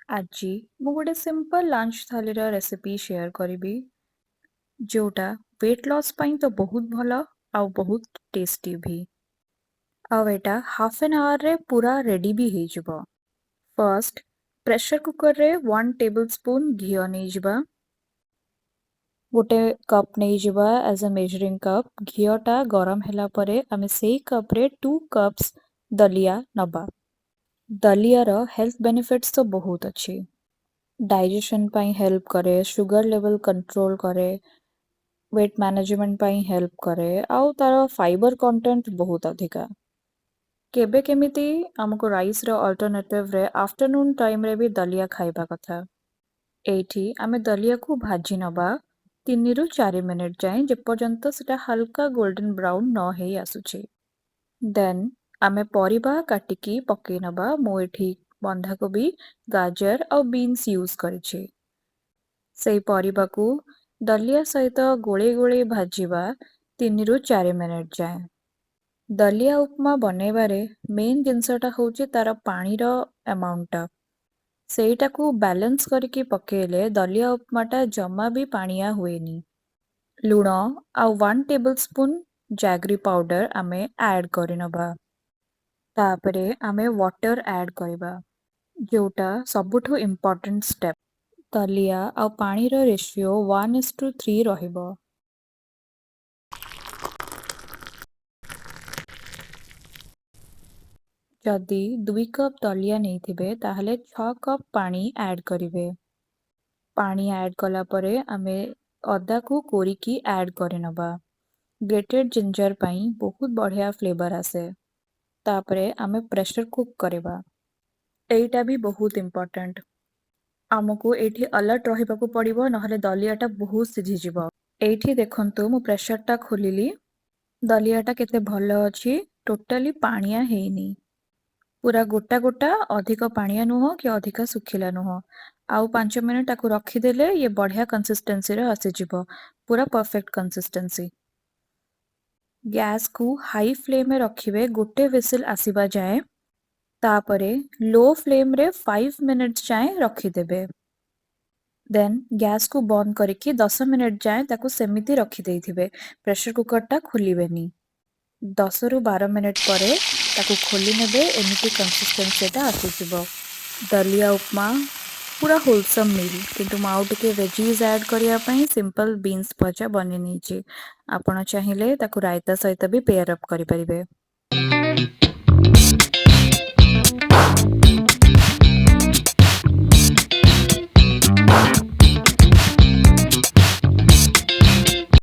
ଆଜି ମୁଁ ଗୋଟେ ସିମ୍ପଲ୍ ଲଞ୍ଚ ଥାଳିର ରେସିପି ସେୟାର କରିବି, ଯୋଉଟା ୱେଟ୍ ଲସ୍ ପାଇଁ ତ ବହୁତ ଭଲ ଆଉ ବହୁତ ଟେଷ୍ଟି ବି। ଆଉ ଏଇଟା ହାଫ୍ ଆନ୍ ଆୱାରରେ ପୁରା ରେଡି ବି ହେଇଯିବ। ଫର୍ଷ୍ଟ ପ୍ରେସର କୁକରରେ 1 ଟେବଲ୍ ସ୍ପୁନ୍ ଘିଅ ନେଇଯିବା। ଗୋଟେ କପ୍ ନେଇଯିବା ଆଜ୍ ଅ ମେଜରିଂ କପ୍। ଘିଅଟା ଗରମ ହେଲା ପରେ ଆମେ ସେଇ କପ୍ରେ 2 କପ୍ସ ଦଲିଆ ନବା। ଦଲିଆର ହେଲ୍ଥ ବେନିଫିଟ୍ସ ତ ବହୁତ ଅଛି। ଡାଇଜେସନ୍ ପାଇଁ ହେଲ୍ପ କରେ, ସୁଗର ଲେଭେଲ୍ କଣ୍ଟ୍ରୋଲ କରେ, ୱେଟ୍ ମ୍ୟାନେଜମେଣ୍ଟ ପାଇଁ ହେଲ୍ପ କରେ, ଆଉ ତାର ଫାଇବର କଣ୍ଟେଣ୍ଟ ବହୁତ ଅଧିକା। କେବେ କେମିତି ଆମକୁ ରାଇସ୍ର ଅଲ୍ଟରନେଟିଭରେ ଆଫ୍ଟରନୁନ୍ ଟାଇମ୍ରେ ବି ଦଲିଆ ଖାଇବା କଥା। ଏଇଠି ଆମେ ଦଲିଆକୁ ଭାଜି ନବା 3ରୁ 4 ମିନିଟ୍ ଯାଏଁ, ଯେପର୍ଯ୍ୟନ୍ତ ସେଟା ହାଲକା ଗୋଲ୍ଡେନ୍ ବ୍ରାଉନ୍ ନ ହେଇ ଆସୁଛି। ଦେନ୍ ଆମେ ପରିବା କାଟିକି ପକେଇ ନବା। ମୁଁ ଏଠି ବନ୍ଧାକୋବି, ଗାଜର ଆଉ ବିନ୍ସ ୟୁଜ୍ କରିଛି। ସେଇ ପରିବାକୁ ଦଲିଆ ସହିତ ଗୋଳେଇ ଗୋଳେଇ ଭାଜିବା 3ରୁ 4 ମିନିଟ୍ ଯାଏଁ। ଦଲିଆ ଉପମା ବନେଇବାରେ ମେନ୍ ଜିନିଷଟା ହେଉଛି ତାର ପାଣିର ଆମାଉଣ୍ଟଟା। ସେଇଟାକୁ ବାଲାନ୍ସ କରିକି ପକେଇଲେ ଦଲିଆ ଉପମାଟା ଜମା ବି ପାଣିଆ ହୁଏନି। ଲୁଣ ଆଉ 1 ଟେବଲ୍ ସ୍ପୁନ୍ ଜାଗରି ପାଉଡର ଆମେ ଆଡ୍ କରିନବା। ତାପରେ ଆମେ ୱାଟର ଆଡ୍ କରିବା, ଯୋଉଟା ସବୁଠୁ ଇମ୍ପୋର୍ଟାଣ୍ଟ ଷ୍ଟେପ୍। ଦଲିଆ ଆଉ ପାଣିର ରେସିଓ 1:3 ରହିବ। ଯଦି 2 କପ୍ ଦଲିଆ ନେଇଥିବେ, ତାହେଲେ 6 କପ୍ ପାଣି ଆଡ୍ କରିବେ। ପାଣି ଆଡ୍ କଲା ପରେ ଆମେ ଅଦାକୁ କୋରିକି ଆଡ୍ କରିନବା। ଗ୍ରେଟେଡ୍ ଜିଞ୍ଜର ପାଇଁ ବହୁତ ବଢ଼ିଆ ଫ୍ଲେଭର ଆସେ। ତାପରେ ଆମେ ପ୍ରେସର କୁକ୍ କରିବା। ଏଇଟା ବି ବହୁତ ଇମ୍ପୋର୍ଟାଣ୍ଟ। ଆମକୁ ଏଇଠି ଆଲର୍ଟ ରହିବାକୁ ପଡ଼ିବ, ନହେଲେ ଦଲିଆଟା ବହୁତ ସିଝିଯିବ। ଏଇଠି ଦେଖନ୍ତୁ, ମୁଁ ପ୍ରେସରଟା ଖୋଲିଲି। ଦଲିଆଟା କେତେ ଭଲ ଅଛି, ଟୋଟାଲି ପାଣିଆ ହେଇନି। ପୁରା ଗୋଟା ଗୋଟା, ଅଧିକ ପାଣିଆ ନୁହଁ କି ଅଧିକ ଶୁଖିଲା ନୁହଁ। ଆଉ 5 ମିନିଟ୍ ତାକୁ ରଖିଦେଲେ ଇଏ ବଢ଼ିଆ କନସିଷ୍ଟେନ୍ସିର ଆସିଯିବ, ପୁରା ପରଫେକ୍ଟ କନସିଷ୍ଟେନ୍ସି। ଗ୍ୟାସକୁ ହାଇ ଫ୍ଲେମ୍ରେ ରଖିବେ ଗୋଟେ ହ୍ୱିସିଲ୍ ଆସିବା ଯାଏଁ। ତାପରେ ଲୋ ଫ୍ଲେମ୍ରେ 5 ମିନିଟ୍ସ ଯାଏଁ ରଖିଦେବେ। ଦେନ୍ ଗ୍ୟାସକୁ ବନ୍ଦ କରିକି 10 ମିନିଟ୍ ଯାଏଁ ତାକୁ ସେମିତି ରଖିଦେଇଥିବେ। ପ୍ରେସର କୁକରଟା ଖୋଲିବେନି। 10ରୁ 12 ମିନିଟ୍ ପରେ ତାକୁ ଖୋଲି ନେବେ। ଏମିତି କନସିଷ୍ଟେନ୍ସିଟା ଆସିଯିବ। ଦଲିଆ ଉପମା ପୁରା ହୋଲସମ୍ ମିଲ୍, କିନ୍ତୁ ମୁଁ ଆଉ ଟିକେ ଭେଜିଜ୍ ଆଡ୍ କରିବା ପାଇଁ ସିମ୍ପଲ୍ ବିନ୍ସ ଭଜା ବନେଇ ନେଇଛି। ଆପଣ ଚାହିଁଲେ ତାକୁ ରାଇତା ସହିତ ବି ପେୟାର ଅପ୍ କରିପାରିବେ।